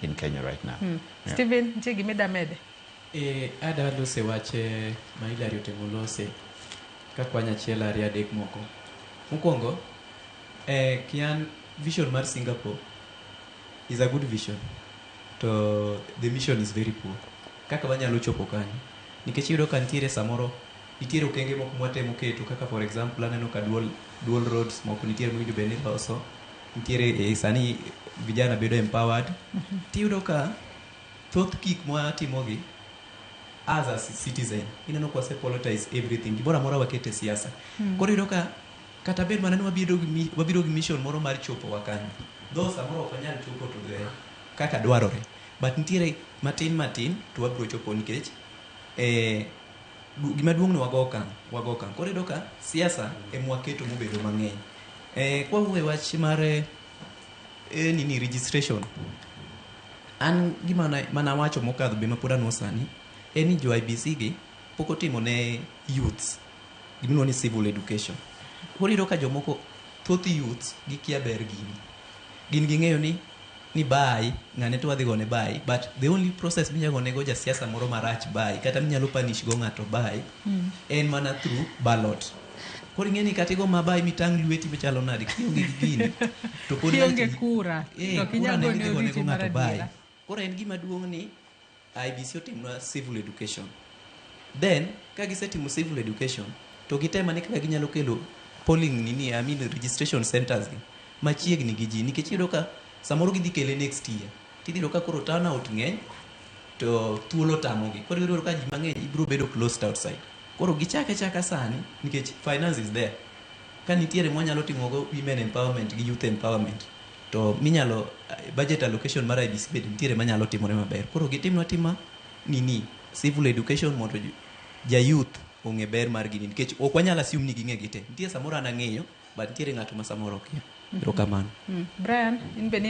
in Kenya right now. Yeah. Stephen, nitie gima ida mede? E, ada lose wach ma Hilary otemo lose kakwanyo achiel ariyo adek moko. Mokwongo, kian vision mar Singapore is a good vision to the mission is very poor. Kaka wanyalo chopo kanyo nikech iyudo ka nitiere samoro nitiere okenge moko mwatemo keto kaka, for example, aneno ka dual roads moko nitiere mowinjo bed ni loso nitiere sani vijana bedo empowered. Tiyudo ka thoth gik mwatimogi as a citizen ineno ka wase politize everything, gimoro amora wakete siasa. Koro iyudo ka kata bed mana ni wabiro gi mission moro mar chopo wa kanyo, though samoro ok wanyal chopo to the kaka dwarore, but nitiere matin matin to wabiro chopo nikech gima duong' ni wago okang', wago okang'. Koro iyudo ka siasa emwaketo mobedo mang'eny. Kwawuoyo e wach mar nini registration, an gima manawacho mokadho be mapod anwo sani en ni jo IEBC gi pok otimo ne youths gimiluongo ni civil education. Koro iyudo ka jomoko, thoth youths, gikia ber gini. Gin ging'eyo ni bai ng'ane to wadhi gone bai, but the only process minyalo gonego jasiasa moro marach bai kata minyalo punish go ng'ato bai en mana through ballot. Koro ing'e ni kata igo mabai mitang' lweti machalo nade, kionge gi gini to pod Kionge kura, to ok inyal kura ne gone idhi gonego oriti mar ng'ato bai. Adiera. Koro en gima duong' ni IEBC otimnwa civil education. Then ka gisetimo civil education to gitem ane kaka ginyalo kelo polling nini, I mean registration centers gi machiegni gi ji, nikech iyudo ka samoro gidhi kele next year, tidhi yudo ka koro turnout ng'eny to thuolo tamogi. Koro iyudo ka ji mang'eny ibiro bedo closed outside. Koro gichake chaka sani nikech finance is there. Ka nitiere mwanyalo timogo women empowerment gi youth empowerment to minyalo budget allocation mar IEBC bende nitiere manyalo timore maber. Koro gitimnwa tima nini civil education mondo ja youth ong'e ber mar gini, nikech ok wanyal assume ni ging'e gite. Nitie samoro an ang'eyo, but nitiere ng'ato ma samoro okia. Erokamano. Brian, in be ni